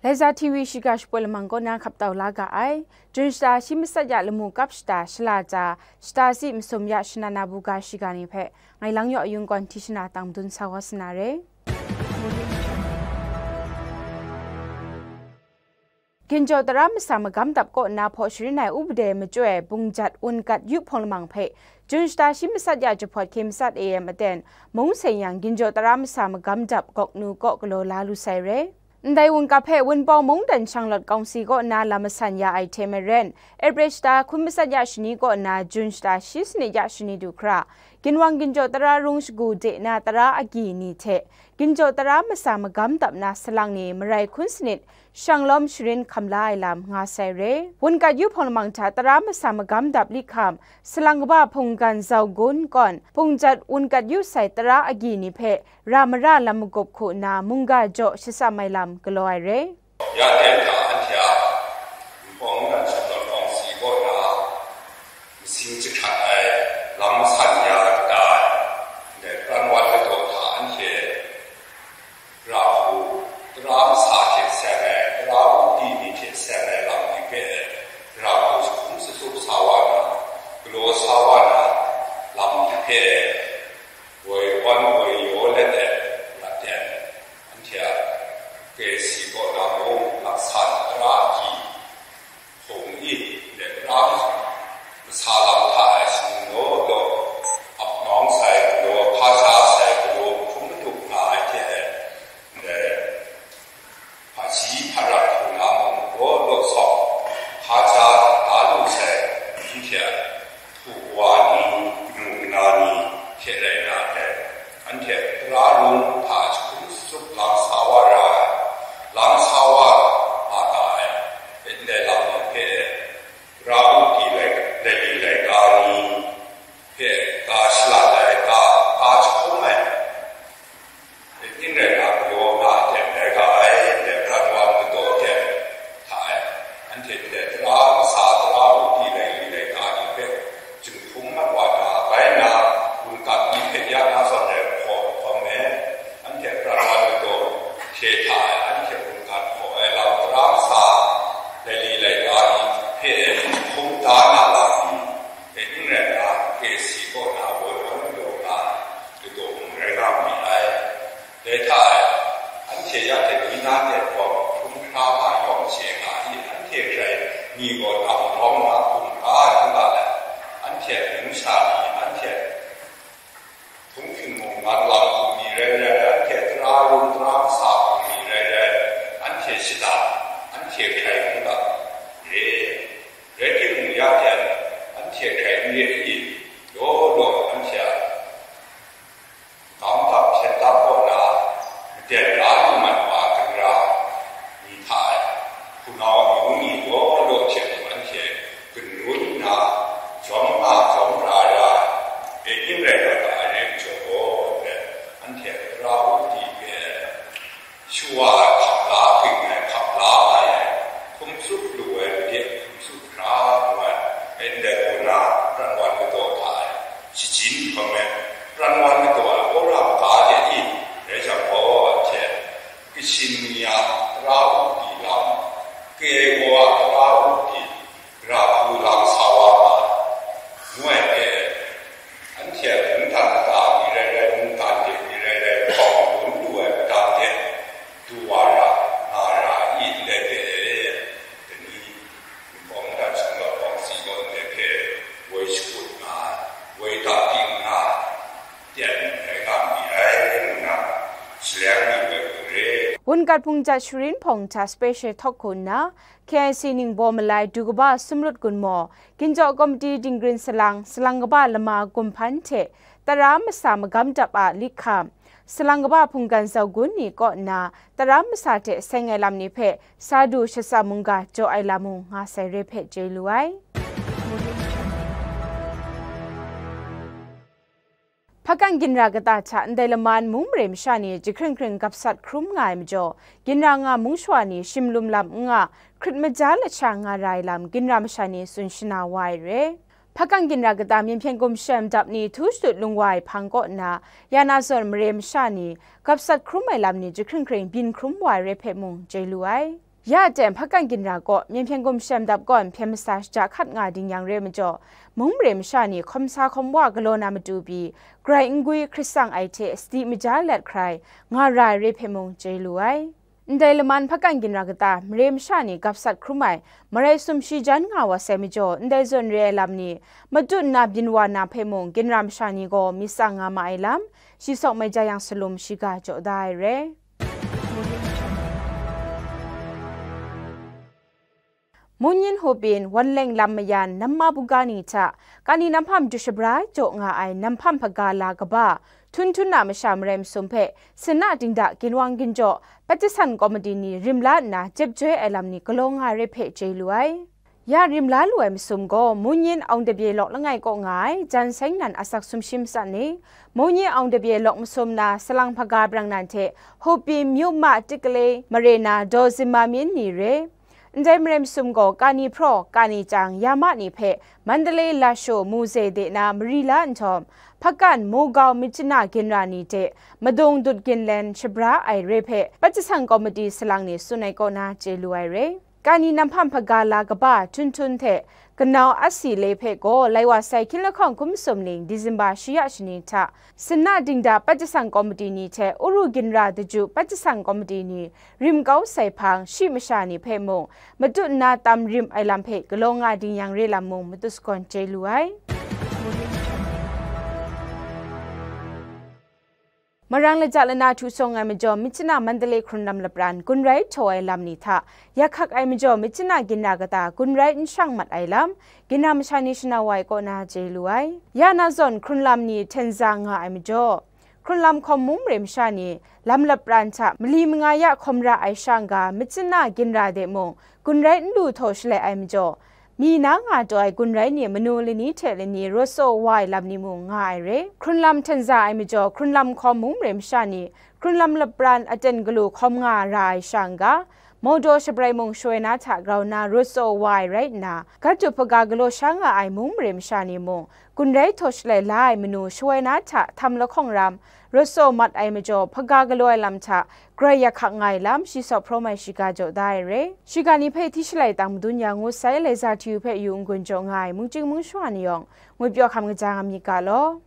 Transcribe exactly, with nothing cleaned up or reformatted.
Laiza T V shiga shapoi lamang kaw na hkap tau la ga ai. Jun shata shi matsat ya lamu kap shata, shala ja, shata si masum ya shana na buga shiga ni hpe, ngai Lang Yaw Yung Kawn Hti Shana tang madun sa wa sa na re. Ginjaw tara masa magam dap kaw nna hpaw sharin ai upade machyoi, bung jat wunkat yu hpawng lamang hpe, Jun shata shi matsat ya jahpawt hkye matsat A M aten, mung seng yang, ginjaw tara masa magam dap gawk nu kaw galaw la lu sai re. Ndai wunkat hpe Wunpawng Mungdan Shanglawt Kawngsi kaw nna lam masan ya ai hte maren, April shata hkun matsat ya shani kaw nna Jun shata shi sanit ya shani du hkra, ginwang ginjaw tara rung shagu de na tara agyi ni hte, ginjaw tara masa magam dap na salang ni marai hkun sanit shanglawm sharin hkam la ai lam nga sai re. Wunkat yu hpawng lamang hta tara masa magam dap lit hkam, salang kaba hpunggan zau gun kawn, bung jat wunkat yu sai tara agyi ni hpe ra mara lam magup hku nna mungga jaw shatsam ai lam galaw ai re. Ya ten hta anhte a Wunpawng Mungdan Shanglawt Kawngsi kaw na masing jahkrat ai lam masan ya kata ai, ndai pran wan ladaw hta anhte ra hku, tara masa hte seng ai, tara upadi ni hte seng ai lam ni hpe, ra hku jahkum jahtum sa wa na, galaw sa wa na, lam ni hpe, woi wan woi yaw let ai, ra ten, anhte a K C kaw na mung, laksan tara agyi, hpung i, let ra, masa lam hta e shangun law law, ap nawng sai galaw, hpa sha sai galaw, hkum madup nga ai hte, ndai hpaji hparat hku na mung law law sawng, hpa sha da lu sai, anhte a hpu wa ni, kanu kana ni hte rai na ndai, anhte tara rung hta jahkum jahtum lang sa wa ra ai, lang sa wa nga ga ai, ndai lam ni hpe, ra u pyi lai, laili laika ni hpe ga shalat ai, ga, ga jahkum ai, n rai na galaw nga ai hte rai ga ai, ndai pran wan ladaw hte hta e, anhte ndai tara masa, tara upadi laili laika ni hpe jinghkrum mat wa na, bai na, wunkat ni hpe ya na zawn rai hkaw hkawm me, anhte pran wan ladaw hte hta e, anhte wunkat hkaw ai lam tara masa, laili laika ni hpe hkum da na lam ni, dai n rai nna, K C kaw na woi wan ladaw nga ai, ladaw hpung rai nga mi ai. Dai hta e, anhte ya teng ni na ten gaw hkrum hkra nga yawng chye nga i, anhte hkrai ni gaw tam rawng nga hkum hkra ai ngu ga ai. Anhte a numsha ni, anhte hpung hpring mung man lang hpung ni rai rai, anhte tara rung tara masa hpung ni rai rai, anhte shada, anhte hkrai ngu ga re. Rai timung, ya ten, anhte hkrai n re i, law law anhte a Gamdap hpyen dap kaw na, maden la lu mat wa ginra ni hta e, hpunau amyu ni law law hte mung anhte ginrun nna, jawm nga jawm ra ya ai, myit ning rai nga ga ai rai majaw gaw, anhte tara upadi hpe shawa ai hkap la ging ai, hkap la ai, hkum tsup lu ai, made hkum tsup hkra lu ai, ndai gaw na, pran wan ladaw hta e, shajin hkawm e, pran wan ladaw ai wora maga de i, rai jang gaw, anhte, Kachin ni a tara upadi lam, K I O a tara upadi, ra hku lang sa wa nga ai, ngu ai hpe, anhte a mungdan kata ni rai rai, mungdan de ni rai rai, hkawm dun lu ai madan de, du wa ra, nga ra i, ndai hpe e, dai ni, Wunpawng Mungdan Shanglawt Kawngsi gaw ndai hpe woi shakut nga ai, woi dap ting nga ai, teng rai nga mi ai, ngu na, shaleng mi woi hku re. Wunkat hpung jat sharin hpawng hta special talk hku nna, K I C Ningbaw Malai du kaba Sumlut Gun maw, Ginjaw Komiti Dinggrin Salang, Salang kaba Lama Gumhpan hte tara masa magam dap a lit hkam, Salang kaba Hpunggan Zau Gun ni kaw nna tara masa hte seng ai lam ni hpe sa du shatsam mungga jaw ai lam mung nga sai re hpe chye lu ai. Hpakan ginra kata hta ndai laman mung mare masha ni jahkring hkring gap sat hkrum nga ai majaw, ginra nga mung shawa ni shim lum lam n nga, hkrit maja lasha nga ra ai lam ginra masha ni tsun shana wa ai re. Hpakan ginra kata Myen Hpyen Gumshem dap ni htu shadut lung wa ai hpang kaw nna, ya na zawn mare masha ni gap sat hkrum ai lam ni jahkring hkring byin hkrum wa ai re hpe mung chye lu ai. Ya aten hpakan ginra kaw Myen Hpyen Gum Shem Dap Kawn hpyen masa shaja hkat nga ding yang re majaw, mung mare masha ni hkawm sa hkawm wa galaw na matu pyi, grai n gwi hkrit sang ai hte sadi maja let hkrai nga ra ai re hpe mung chye lu ai. Ndai laman hpakan ginra kata mare masha ni gap sat hkrum ai, marai sumshi jan nga wa sai majaw, ndai zawn re ai lam ni matut nna byin wa na hpe mung, ginra masha ni gaw myit tsang nga ma ai lam, shi sawk mai ja yang salum shiga jaw da ai re. Munyin Hupin, Wanleng lam mayan, Namma buga ni hta, kani namhpam du shabra jaw nga ai namhpam hpaga la kaba, Htun Htun a masha marai masum hpe, sinna dingda ginwang ginjaw, Pajasan Komiti ni rim la nna jep joi ai lam ni galaw nga ai re hpe chye lu ai. Ya rim la lu ai masum gaw, Munyin Aung Debye lawk langai kaw nga ai, jan seng nan asak sumshi matsan ni, Munyin Aung Debye lawk masum na, salang hpaga brang nan hte, Hupin Myuma Tikale mare na, Daw Zinma Myin ni re. Ndai marai masum gaw, kani hpraw, kani chyang, yama ni hpe, Mandalay Lasho Muze de na mari la nhtawm, hpakan, Mugau Myitkyina ginra ni hte madung dut ginlen shabra ai re hpe, Pajasan Komiti salang ni tsun ai kaw na chye lu ai re. Kani namhpam hpaga la kaba Htun Htun hte kanau Asi Le hpe gaw, lai wa sai hkying lahkawng hkum sum ning Disemba shi ya shani hta, sinna dingda Pajasan Komiti ni hte Uru ginra daju Pajasan Komiti ni rim kau sai hpang, shi masha ni hpe mung matut nna tam rim ai lam hpe galaw nga ding yang re lam mung matut sagawn chye lu ai. Marang laja lana htu sawng ai majaw, Myitkyina Mandalay hkrunlam lapran gun rai htaw ai lam ni hta, yak hkak ai majaw, Myitkyina ginra kata gun rai n shang mat ai lam, ginra masha ni shana wa ai kaw na chye lu ai. Ya na zawn hkrunlam ni hten za nga ai majaw, hkrunlam hkawm mung mare masha ni lam lapran hta mali manga ya hkawm ra ai shang ga, Myitkyina ginra de mung gun rai n lu htaw shalai ai majaw, mi na nga taw ai gun rai ni manu lani hte lani rawt tsaw wa ai lam ni mung nga ai re. Hkrunlam hten za ai majaw, hkrunlam hkawm mung mare masha ni hkrunlam lapran aten galu hkawm nga ra ai shang ga, Mawdaw shabrai mung shawai na hta grau na rawt tsaw wa ai rai nna, Gatu hpaga galaw sha nga ai mung mare masha ni mung, gun rai htaw shalai la ai manu shawai na hta htam lahkawng ram, rawt tsaw mat ai majaw, hpaga galaw ai lam hta grai yak hkak nga ai lam, shi sawk hpraw mai shiga jaw da ai re. Shiga ni hpe hti shalai tang madun ya ngut sai, Laiza Hti-u hpe yu n-gun jaw nga ai mungchying mungshawa ni yawng, ngwipyaw hkam kaja nga myit ga law.